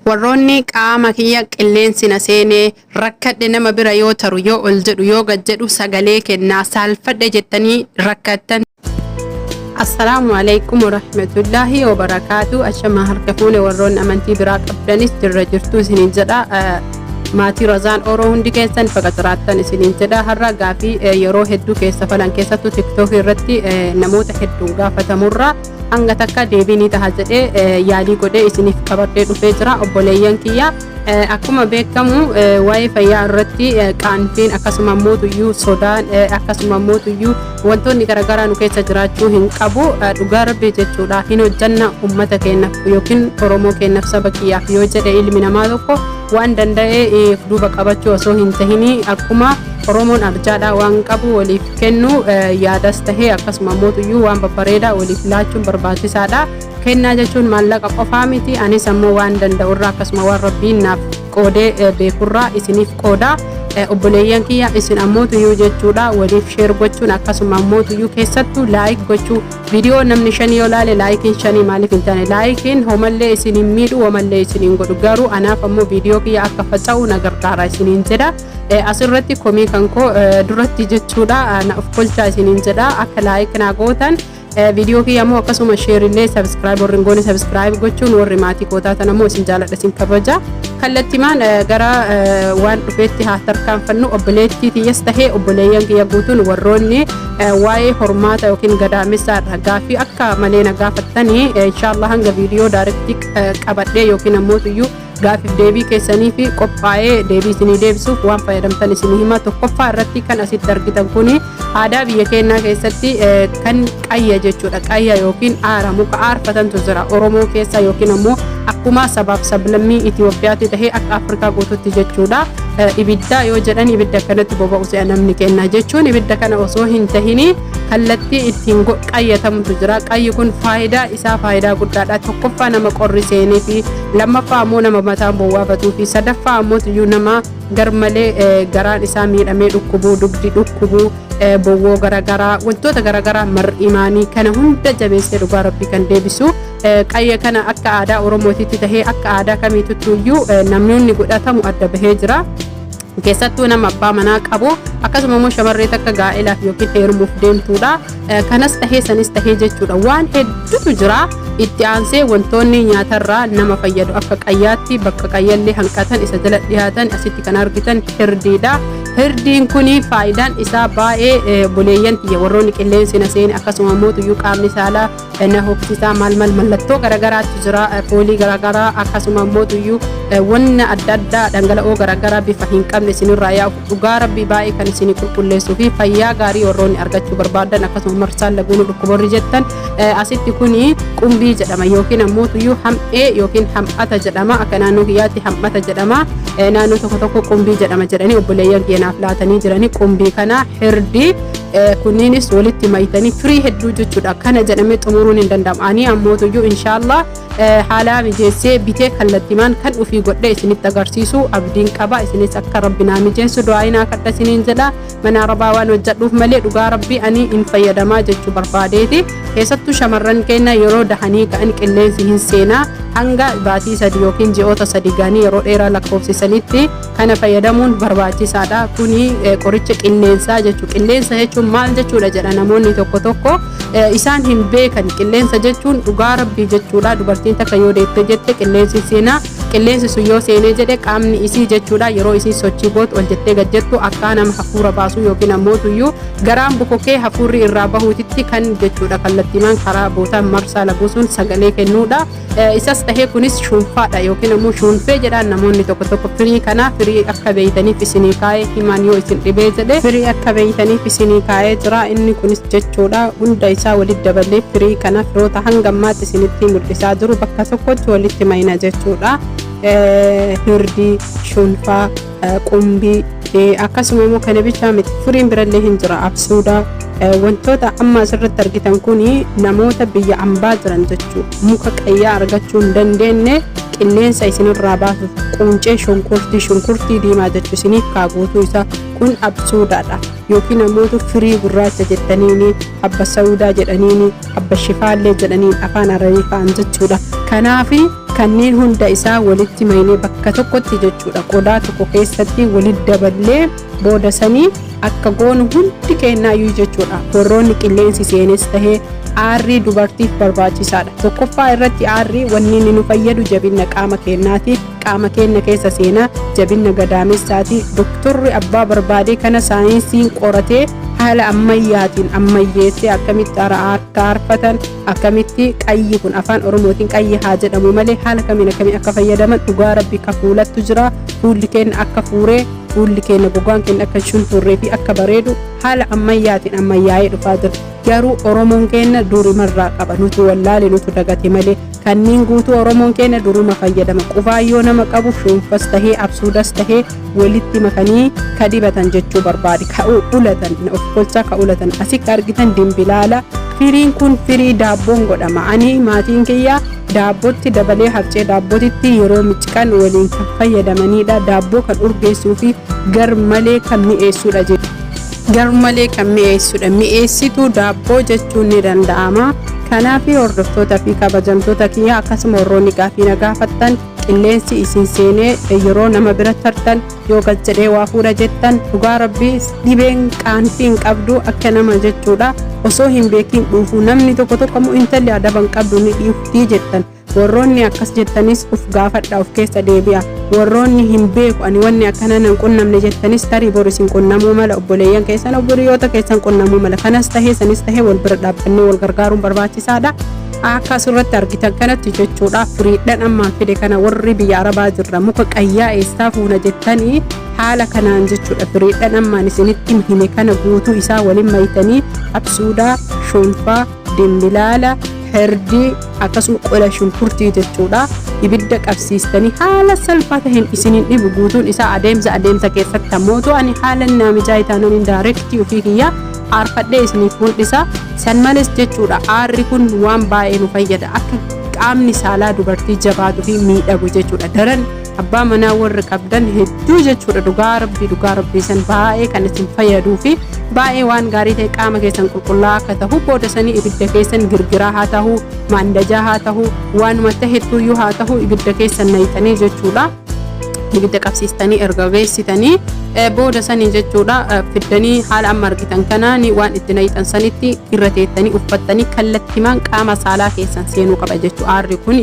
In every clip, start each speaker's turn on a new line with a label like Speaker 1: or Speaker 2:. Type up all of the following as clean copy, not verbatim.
Speaker 1: Warroonni qaama kiyya qilleensi na seenee rakkadhe nama bira yoo taru yoo ol jedhu yoo gad jedhu sagalee kennaa saalfadhe jettanii rakkattan. Assalaamu alaikum warahmatullaahi wabarakaatu. Ashamaa harka fuune warroonni amantii biraa qabdanis jirra jirtuu isiniin jedha. Maatii Razaan Oroo hundi keessan baga jiraattan isiniin jedha. Har'a gaafii yeroo hedduu keessa falan keessattuu tiktookii irratti namoota hedduun gaafatamurra hanga takka deebii ni taha jedhee yaalii godhee isiniif qabadhee dhufee jira obboleeyyan kiyya. Akkuma beekamu waa'ee fayyaa irratti qaanfiin akkasuma mootuyyuu sodaan akkasuma mootuyyuu wantoonni garaagaraa nu keessa jiraachuu hin qabu. Dhugaa rabbii jechuudha hin hojjanna ummata keenyaaf yookiin Oromoo keenyaaf saba kiyyaaf yoo jedhe ilmi namaa tokko waan danda'e duuba qabachuu osoo hin tahini akkuma Oromoon arjaadhaa waan qabu waliif kennu yaadas tahee akkasuma mootuyyuu waan babbareedaa waliif laachuun barbaachisaadha. Kennaa jechuun maallaqa qofaa miti anis ammoo waan danda'urraa akkasuma waan rabbiin naaf qoodee beekurraa isiniif qooda. Obboleeyyan kiyya isin ammoo tuyyuu jechuudha waliif share gochuun akkasuma ammoo tuyyuu keessattuu like gochuu viidiyoo namni shanii yoo laale laayikiin shanii maaliif hin taane laayikiin homallee isin hin miidhu homallee isin hin godhu garuu anaaf ammoo viidiyoo kiyya akka faca'u na gargaara isiniin jedha. Asirratti komii kan koo duratti jechuudha na of kolchaa isiniin jedha akka like naa gootan viidiyoo kiyya immoo akkasuma sheerillee subscribe warri hin goone subscribe gochuun warri maatii koo taatan ammoo isin jaaladha isin kabaja. Kallattimaan gara waan dhufeetti haa tarkaanfannu obboleettii tiyyas tahee obboleeyyan kiyya guutuun warroonni waa'ee hormaata yookiin gadaamessaa irra gaaffii akka malee na gaafattanii inshaallah hanga viidiyoo daarektii qabadhee yookiin ammoo tuyyuu Gaafif deebii keessanii fi qophaa'ee deebii isinii deebisuuf waan fayyadamtan isinii hima. Tokkoffaa irratti kan asitti argitan kuni aadaa biyya keenyaa keessatti kan qayya jechuudha. Qayya yookiin aara muka aarfatantu jira Oromoo keessa yookiin ammoo akkuma sabaaf sablammii Itoophiyaatti tahee akka Afrikaa guututti jechuudha. Ibidda yoo jedhan ibidda akkanatti boba'u se'a namni kenna jechuun ibidda kana osoo hin tahini kallattii ittiin qayyatamutu jira. Qayyi kun faayidaa isaa faayidaa guddaadha. Tokkoffaa nama qorri seenee fi lammaffaa ammoo nama mataan bowwaafatuu fi sadaffaa ammoo tuyyuu nama garmalee garaan isaa miidhamee dhukkubuu, dugdi dhukkubuu, bowwoo garaagaraa wantoota garaagaraa mar'imaanii kana hunda jabeessee dhugaa rabbii kan deebisu qayya kana akka aadaa Oromootitti tahee akka aadaa kamiituttu iyyuu namoonni godhatamu adda bahee jira. Keessattuu nama abbaa manaa qabu akkasuma immoo shamarree takka gaa'elaaf yookiin heerumuuf deemtuudha. Kanas tahee sanis tahee jechuudha. Waan hedduutu jira. Itti aansee wantoonni nyaatarraa nama fayyadu akka qayyaatti bakka qayyallee hanqatan isa jala dhiyaatan asitti kan argitan hirdiidha. Hirdiin kun faayidaan isaa baay'ee obboleeyyan tiyya warroonni qilleensi na seene akkasuma immoo tuyyuu qaamni saalaa na hoksisaa maal maal mallattoo garagaraatu jira foolii garagaraa akkasuma immoo tuyyuu wanna adda addaa dhangala'oo garagaraa bifa hin qabne isinirraa yaa'u dhugaa rabbii baay'ee kan isinii qulqulleessuu fi fayyaa gaarii warroonni argachuu barbaadan akkasuma marsaan laguun dhukkuborri jettan asitti kuni qumbii jedhama yookiin ammoo tuyyuu ham'ee yookiin ham'ata jedhama akka naannoo kiyyaatti ham'ata jedhama naannoo tokko tokko qumbii jedhama jedhanii obboleeyyan kiyya naaf laatanii jiranii qumbii kana hirdii kunniinis walitti maytanii firii hedduu jechuudha kana jedhamee xumuruun hin danda'amu ani ammootuyyuu inshaallah haalaa mijeessee bitee kallattimaan kan ufii godhee isinitti agarsiisu abdiin qaba isinis akka rabbi naa mijeessu du'aa naa kadha isiniin jedha mana arabaa waan hojjedhuuf malee dhugaa rabbii ani hin fayyadamaa jechuu barbaadeeti keessattuu shamarran keenya yeroo dahanii ka'an qilleensi hin seenaa hanga baatii 3 yookiin ji'oota 3 ga'anii yeroo dheeraa lakkoofsisanitti Kana fayyadamuun barbaachisaadha. Kuni qoricha qilleensaa jechuudha. Qilleensa jechuun maal jechuudha jedha namoonni tokko tokko. Isaan hin beekan. Qilleensa jechuun dhugaa rabbii jechuudha. Dubartiin takka yoo deette jette qilleensi seenaa. Qilleensi sun yoo seenee jedhe qaamni isii jechuudha yeroo isiin sochii gootu ol jettee gad jettu akkaa nama hafuura baasuu yookiin ammoo tuyyuu garaan bokokee hafuurri irraa bahuutitti kan jechuudha kallattiimaan karaa bootaan marsaa laguu sun sagalee kennuudha. Isas tahee kunis shuunfaadha yookiin ammoo shuunfee jedhaan namoonni tokko tokko firii kana firii akka beeytaniif isinii kaa'ee himaan yoo isin dhibee jedhe firii akka beeytaniif isinii kaa'ee jira inni kunis jechuudha hunda isaa walitti daballee firii kana firoota hanga ammaatti isinitti mul'isaa jiru bakka tokkotti walitti mayna jechuudha. Hirdii, shuunfaa, qumbii akkasuma immoo kana bichaa miti firiin birallee hin jira absuudaa wantoota amma asirratti argitan kun namoota biyya ambaa jiran jechuu muka qayyaa argachuu hin dandeenye qilleensa isinirraa baasuuf quncee shunkurtii shunkurtii diimaa jechuu isiniif kaa guutuu isaa Kun absuudaadha yookiin ammoo firii gurraacha jettaniini, habba saudaa jedhaniini, habba shifaallee jedhaniin afaan Arabiifaan jechuudha. Kanaaf kanneen hunda isaa walitti maynee bakka tokkotti jechuudha, qodaa tokko keessatti walitti daballee booda sanii akka goonu hundi kennaayyuu jechuudha. Warroonni qilleensi seenes tahee, aarrii dubartiif barbaachisaadha. Tokkoffaa irratti aarrii wanni inni nu fayyadu jabina qaama keenyaati. Qaama keenya keessa seenaa, jabina gadaamessaati. Doktorri abbaa barbaadee kana saayinsiin qoratee, haala ammayyaatiin ammayyeessee, akkamitti akka aarfatan, akkamitti qayyi kun, afaan Oromootiin qayyi haa jedhamu malee, haala kamiin akkamiin akka fayyadaman, dhugaa Rabbi ka fuulattu jira. Fuulli keenya akka fuuree, fuulli keenya, gogaan keenya akka shunturree fi akka bareedu haala ammayyaatiin ammayyaa'ee dhufaa jira. Garuu Oromoon keenya durimarraa qaba, nutu wallaale, nutu dagate malee kanneen guutuu Oromoon keenya duruma fayyadama. Qufaayyoo nama qabu shuunfas tahee, absuudas tahee, walitti makanii ka dibatan jechuu barbaade, ka ulatan of kolchaa ka ulatan. Asitti argitan dimbilaala. Firiin kun firii daabboon godhama. Ani maatiin kiyya daabbootti dabalee, harcee daabbootitti yeroo micciqan waliin kan fayyadamanidha. Daabboo kan urgeessuu fi gar malee kan mi'eessudha jechuudha. Gar malee kan mi'eessudha. Mi'eessituu daabboo jechuun ni danda'ama. Kanaaf hordoftoota fi kabajamtoota kiyya, akkasuma warroonni gaafii na gaafattan, qilleensi isin seenee yeroo nama bira tartan, yoo gad jedhee waa fuudha jettan, dhugaa Rabbii dhibeen qaanfii hin qabdu akka nama jechuudha. Osoo hin beekin dhuufuu namni tokko tokko immoo intalli adaba hin qabdu, ni dhiiftii jettan. Warroonni akkas jettanis uf gaafadha, of keessa deebi'a. Warroonni hin beeku, ani wanni akkana nan qunnamne jettanis, tarii bor isin qunnamuu mala, obboleeyyan keessan, obboliyoota keessan qunnamuu mala. Kanas tahee sanis tahee, wal bira dhaabbannee wal gargaaruun barbaachisaadha. Akka asirratti argitan kanatti jechuudha, firiidhaan ammaan fide kana, warri biyya Arabaa jirra muka qayyaa eessaa fuuna jettanii, haala kanaan jechuudha, firiidhaan ammaan isinitti hime kana guutuu isaa waliin maytanii, absuudaa, shunfaa, dimbilaala, herdii, akkasuma qola shunkurtii jechuudha, ibidda qabsiistanii haala salphaa taheen isiniin dhibu guutuun isaa. Adeemsa keessatti ammoo ani haala naamijaa itaananiin direct ofii kiyyaa aarfadhee isiniif mul'isa. San malees jechuudha, aarri kun waan baay'ee nu fayyada, akka qaamni saalaa dubartii jabaatuu fi miidhagu jechuudha. Daran abbaa manaa warri qabdan hedduu jechuudha, dhugaa Rabbii, dhugaa Rabbii san baay'ee kan isin fayyaduu fi baay'ee waan gaarii ta'e, qaama keessan qulqullaa akka ta'u. Booda sanii ibidda keessan girgiraa haa ta'u, maandajaa haa ta'u, waanuma ta'ettuyyuu haa ta'u, ibidda keessan nayxanii jechuudha. Ibidda qabsiistanii erga geessitanii booda sanii jechuudha, fiddanii haala amma argitan kanaan waan itti nayxan sanitti irra teettanii uffattanii, kallattimaan qaama saalaa keessan seenuu qaba jechuudha. Aarri kun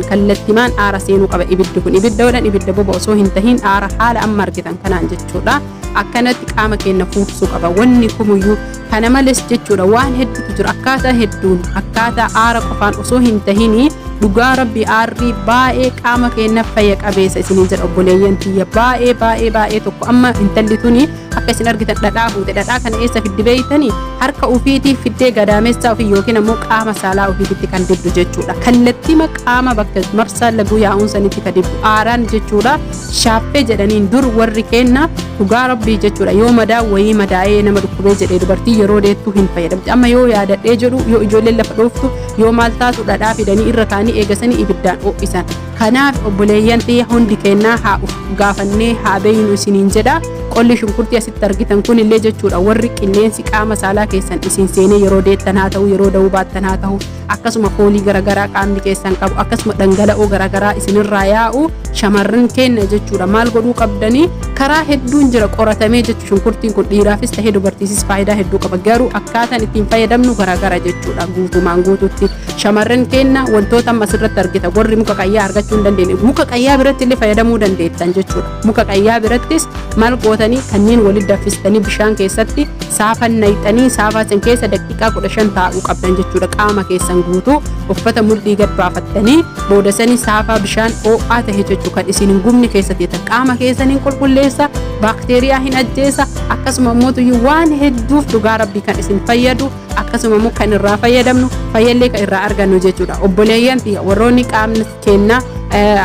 Speaker 1: kallattimaan aara seenuu qaba. Ibiddi kun ibidda godhan, ibidda boba osoo hin tahin, aara haala amma argitan kanaan jechuudha. Akkanatti qaama keenya fuursuu qaba wanni kumuyyuu. Kana malees jechuudha, waan hedduutu jira, akkaataa hedduun, akkaataa aara qofaan osoo hin tahini. Dhugaa Rabbi aarri baay'ee qaama keenya fayya qabeessa isiniin jedha, obboleeyyan tiyya, baay'ee baay'ee baay'ee tokko. Amma intalli tuni akka isin argitan dhadhaa fuute. Dhadhaa kana eessa fiddi beeytanii? Harka ofiitii fiddee gadaamessaa ofii yookiin ammoo qaama saalaa ofiititti kan dibdu jechuudha. Kallattima qaama bakka marsaa laguu yaa'uun sanitti kan dibdu aaraan jechuudha. Shaaffee jedhaniin dur warri kenna, dhugaa Rabbii jechuudha. Yoo madaa wayii madaa'ee nama dhukkubee jedhee, dubartii yeroo deettu hin fayyadamti. Amma yoo yaadadhee jedhu, yoo ijoolleen lafa dhooftu, yoo maal taatu, dhadhaa fidanii irra kaanii eegasanii ibiddaan ho'isan. Kanaaf obboleeyyan tiyya, hundi kennaa haa uf gaafannee haa beeynu isiniin jedha. Qolli shunkurtii asitti argitan kun illee jechuudha, warri qilleensi qaama saalaa keessan isin seenee yeroo deettan haa ta'u, yeroo da'uu baattan haa ta'u, akkasuma foolii garaagaraa qaamni keessan qabu, akkasuma dhangala'oo garaagaraa isinirraa yaa'u, shamarran keenya jechuudha, maal godhuu qabdanii? Karaa hedduun jira qoratamee jechuudha. Shunkurtiin kun dhiiraafis ta'ee dubartiisis faayidaa hedduu qaba, garuu akkaataan ittiin fayyadamnu garaagara jechuudha. Guutumaan guututti shamarran keenya wantoota amma asirratti argita, warri muka qayyaa argachuu hin dandeenye, muka qayyaa biratti illee fayyadamuu dandeettan jechuudha. Muka qayyaa birattis maal gootanii? Kanneen walitti danfistanii bishaan keessatti saafan nayxanii, saafaa san keessa daqiiqaa 15 taa'uu qabdan jechuudha. Qaama keessan guutuu uffata mudhii gad baafattanii, booda sanii saafaa bishaan ho'aa ta'e jechuu, kan isin hin gubne keessa teetan, qaama keessan hin qulqulleessa, baakteeriyaa hin ajjeesa. Akkasuma immoo waan hedduuf dhugaa Rabbii kan isin fayyadu, akkasuma immoo kan irraa fayyadamnu, fayyallee kan irraa argannu jechuudha. Obboleeyyan tiyya, warroonni qaamni kennaa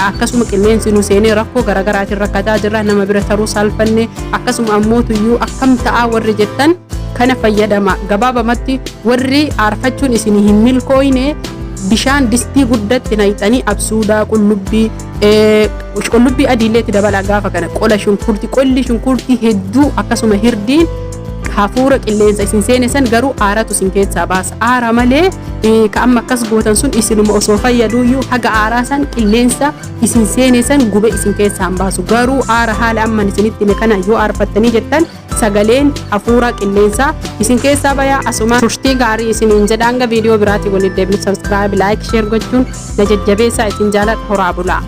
Speaker 1: akkasuma qilleensi nu seenee rakkoo garaagaraatiin rakkataa jirra, nama bira taruu saalfanne, akkasuma ammoo tuyyuu akkam ta'aa warri jettan, kana fayyadama. Gabaabamatti warri aarfachuun isin hin milkooyne, bishaan distii guddatti nayxanii absuudaa, qullubbii, Qullubbii adiillee itti dabalaa gaafa kana qola shunkurtii qolli shunkurtii hedduu akkasuma hirdiin hafuura qilleensa isin seene san garuu aaratu isin keessaa baasa. Aara malee ka amma akkas gootan sun isinuma osoo fayyaduuyyuu haga aaraa san qilleensa isin seene san gube isin keessaa hin baasu. Garuu aara haala amman isinitti hime kana yoo aarfattanii jettan sagaleen hafuura qilleensaa isin keessaa bayaa asuma turtii gaarii isiniin jedha hanga viidiyoo biraatiin walitti deebinu subscribe like share gochuun na jajjabeessaa isin jaaladha horaa bulaa.